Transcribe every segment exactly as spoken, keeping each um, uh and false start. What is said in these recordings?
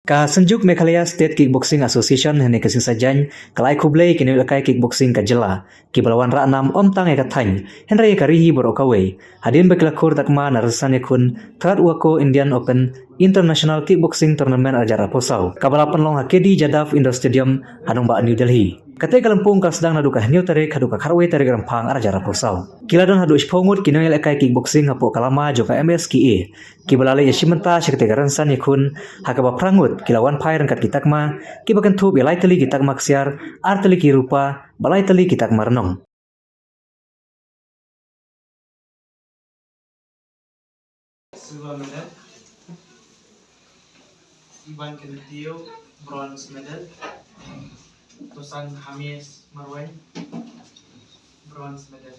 Ka Synjuk Meghalaya State Kickboxing Association hynne ka sngi Saitjaiñ ka la ai khublei ïa ki nongïalehkai kickboxing ka jylla kiba la wanrah nam ym tang ïa ka thaiñ hynrei ïa ka ri hi baroh kawei hadien ba ki la khur takma na rynsan ïakhun Thadwako Indian Open International Kickboxing Tournament ar hajar arphew saw kaba la pynlong ha K D Jadhav Indoor Stadium ha nongbah New Delhi. Katei ka lympung ka la sdang naduh ka hynñiew tarik haduh ka khatwei tarik Rymphang ar hajar arphew saw. Ki la don haduh shiphew ngut ki nongïalehkai kickboxing hapoh ka lama jong ka M S K A kiba la leit ïashim bynta sha katei ka rynsan ïakhun ha kaba phra ngut ki la wan phai ryngkat ki takma kiba kynthup ïa lai tylli ki takma ksiar, ar tylli ki rupa bad lai tylli ki takma rnong. Silver medal. Ivan Kenneth Teo, bronze medal. Tosan Hamis Marweiñ, bronze medal.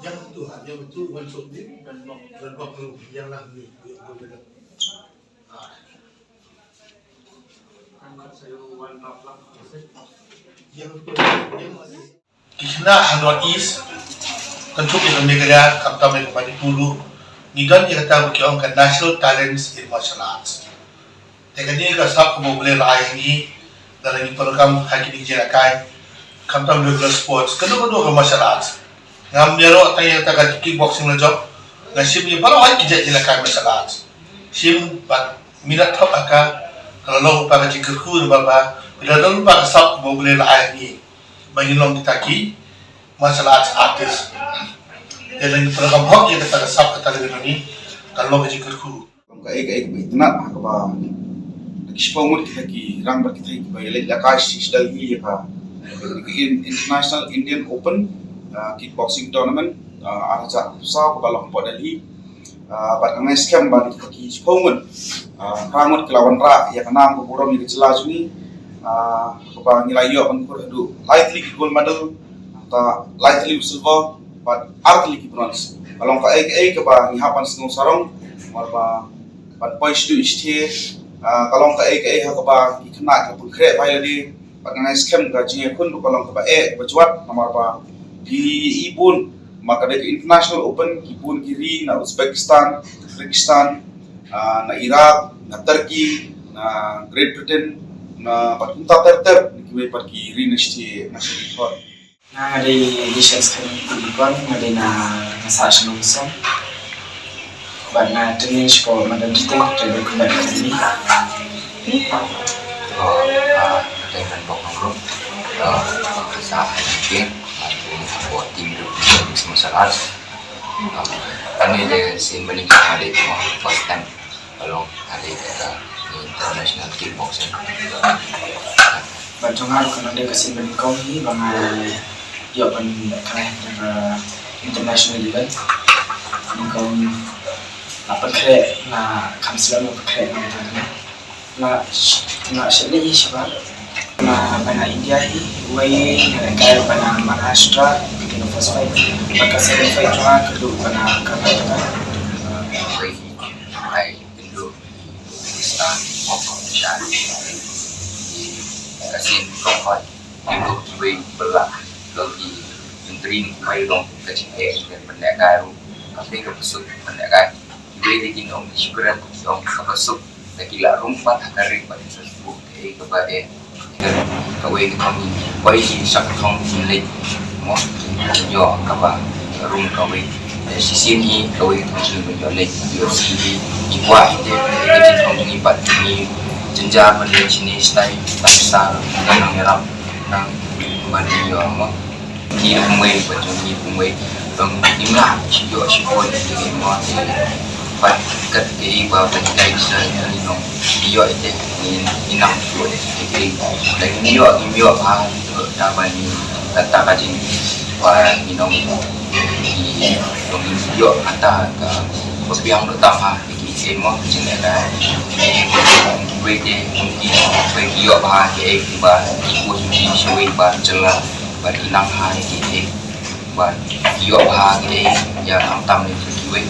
Yang tu, ha, yang tu, wan sok ni. Wan bok tu, yang lah ni, yang tu, yang tu. Ha. Yang tu, yang tu. Ki khynnah ha North East, kynthup ïa ka Meghalaya, khamtam ïa ka Manipur ruh, ngi don ïa kata ba ki ong ka National Talents in Martial Arts. Te kane ka sap kaba U Blei la ai ha ngi, lada ngi pyndonkam ha kine ki jingïalehkai, khamtam regular sports, kano kano ka martial arts. Ngam ïaroh tang ïa kata ka kickboxing la jop, nga shim ïa baroh ki jait jingïalehkai martial arts. Shim bad minot thok ha ka, ka la long pat ka jingkyrkhu namar ba, ka la long pat ka sap kaba U Blei la ai ha ngi. Ba ngin long kita ki martial arts artist. Te lada ngi pyndonkam hok ïa kata ka sap kata ka jingkyrkhu, ka long ka jingkyrkhu. Long kaei kaei kaba itynnad ha kaba ki shiphew ngut kita ki rangbah kita kiba ïaleit ïalehkai shisha ïa ka, ïa ka In-, International Indian Open, ah, Kickboxing Tournament, ah, ar hajar arphew saw kaba long hapoh Delhi. Ah, bad nga ngeit skhem ba kita ki shiphew ngut, ah, phra ngut ki la wanrah ïa ka nam ka burom ïa ka jylla jong ngi. Ah, kaba ngi la ïoh ban khur haduh lai tylli ki gold medal, ta lai tylli ki silver, bad ar tylli ki bronze. Ka long kaei kaei kaba ngi hap ban sngew sarong, namar ba ban poi shaduh shathie, ah, ka long kaei kaei ha kaba ki khynnah ki la pynkhreh bha ïa lade, bad nga ngeit skhem ka jingïakhun ruh ka long kaba eh, kaba jwat, namar ba phi i bun, namar ka dei ka International Open, ki bun ki ri na Uzbekistan, Kyrgyzstan, ah, na Iraq, na Turkey, na Great Britain, na bad kumta ter ter, na kiwei pat ki ri na shathie, na shathie thor. Nga, nga dei Nation Skin Kulikon, nga dei na, na sah shnong Song. Bad nga training shapoh Madan Training Combat Academy. Oh, ah, nga dei Ranbok Nongrum. Ah, nga sah ha Jingkieng, nga training shapoh Team Group Mixed Martial Arts. Ah, kane dei sien banyngkong nga dei first time. Ka long ka dei ka international kickboxing. Bad jong nga ruh ka long dei ka sien banyngkong hi ba nga ïoh ban kynnoh ïa ka international event. Nyngkong la pynkhreh, la kham slem la pynkhreh na ka bynta kane. La, la shet leh hi shabar. Na bana India hi, wei na ka bana Maharashtra, ka dei ka first fight. Bad ka second fight jong nga ka dei bana Karnataka. Wei hi, ai, Indo, Pakistan, Hong Kong, Shan. Di ka sien kong hoi, Indo kiwei bela, long ki jingtrin kumai long ka jingeh, kan pynlehkai ruh, ka phi ka pasuk pynlehkai. Kiwei de kin ong shukran, ki ong ka pasuk, da ki la rung pat ha ka ring pat sa suk, eh, kaba eh. Kawei ka thong, wei ki shak thong kin leit. Mo, kin ïoh kaba rung kawei. Eh, shisien hi kawei ka thong kin ïoh leit. Ïoh shisien hi, ki kwah hi te, ka jingthong ni pat ni jynjar ban leit shini shtai, tai sar, nang ïarap, nang ban ïoh mo. Ki kumwei, ba jong ki kumwei. Tang nim lah, shi ïoh shi pun, ki mo, ki pat kat ki ba, ba ki kai sa, ki nong, ïoh ite, ni, ni nang ïoh ite, ki. Dan ïoh, ïoh, ha, ïoh, da ba ni, kata ka jing, ba ni nong, ki, nong ïoh, kata ka, ba biang do tam ha, ki, ki mo, jing da, ki, ki, ki, ki, ki, ïoh, ha, ki, ki, ba, ki, ku, ki, ki, ba, jela, ba, ki nang, ha, ki, ki, Ba ïoh bha ki, ïa, khamtam ne kiwei.